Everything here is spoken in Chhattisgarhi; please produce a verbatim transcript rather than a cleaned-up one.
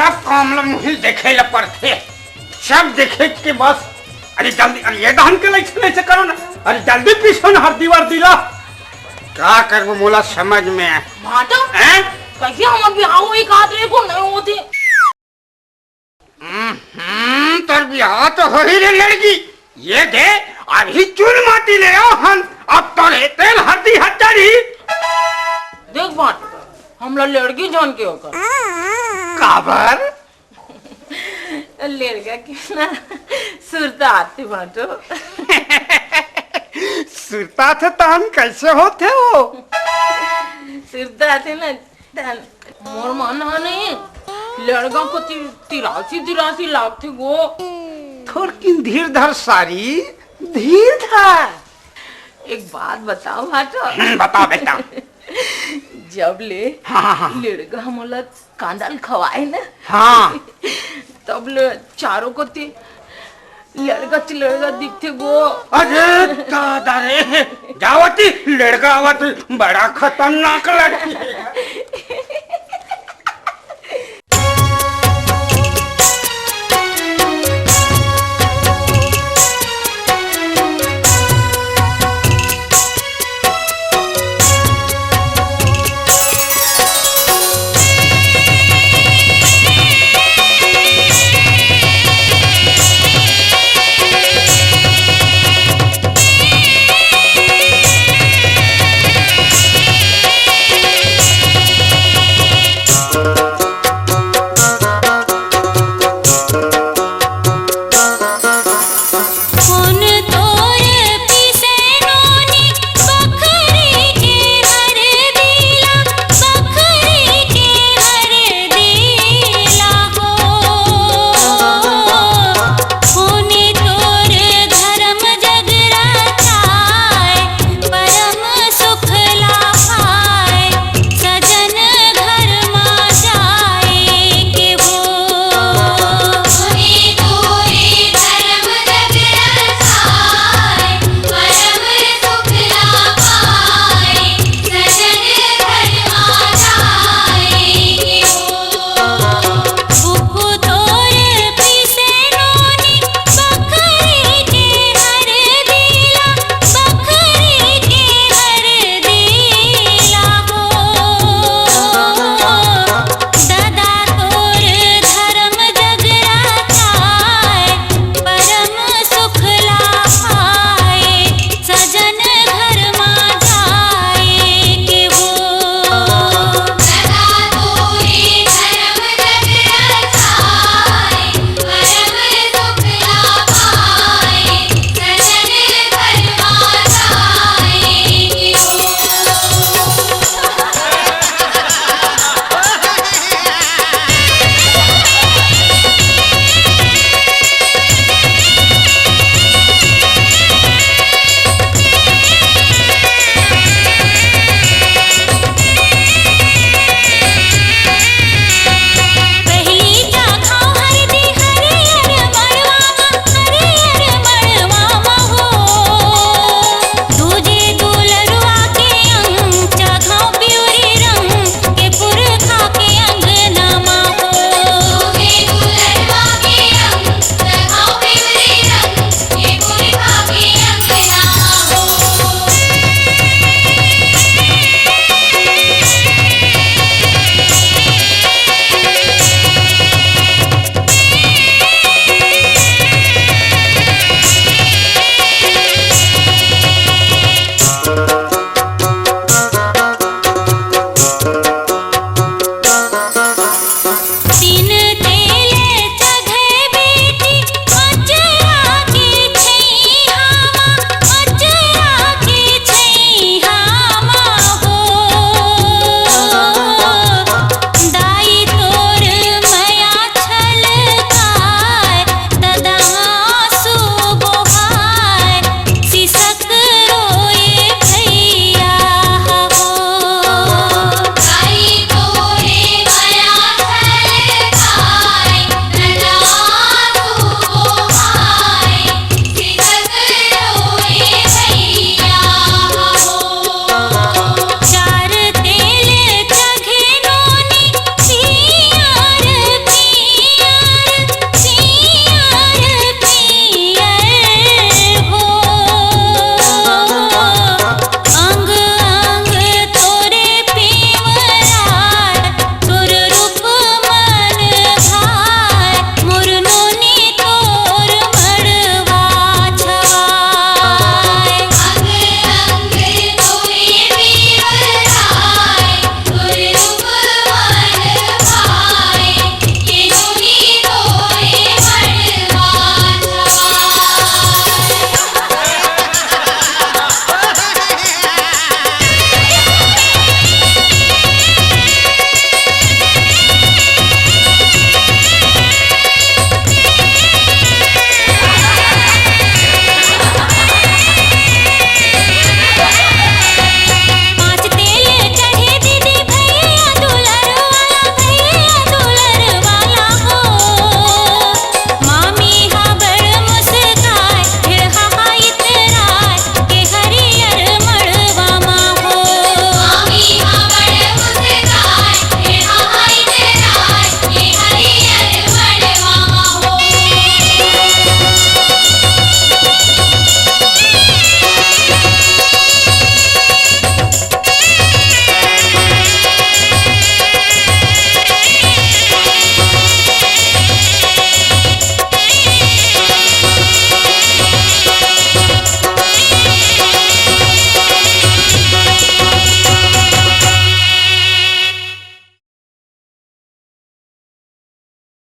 अब काम ल मुही देखे ल पड़थे, सब देखे के बस। अरे जल्दी, अरे ये दहन के लइसे लइसे करो ना, अरे जल्दी पीसो ना हरदी वरदी ला। का करबो मोला समझ में आए। भांटा, हैं? कइसे हमर बिहाव होही कहत रहे, को नहीं होथे। हम्म, तोर बिहाव तो होही रे लड़की। ये दे, अभी चून माटी ले आव हन, अब तोर ए तेल हरदी हर चढ़ही। देख भांटा, हमला लड़की जान के ओकर। काबर? लेड़गा के ना सुरता आथे भांटो। सुरता आथे तहन कइसे होथे वो? सुरता आथे ना तहन मोर मन ह नहीं, लेड़गा को ति-, तिरासी तिरासी लागथे गो। थोरकिन धीर धर सारी, धीर धर। एक बात बताओ भांटो। हम्म, बता बेटा। जब ले हाँ, हाँ, हाँ। लेड़गा मोला कांदा ल खवाए ना। हाँ। तब ले चारों कोती लेड़गा च लेड़गा दिखथे गो। अरे दादा रे, जावती लेड़गा आवत, बड़ा खतरनाक लड़की है।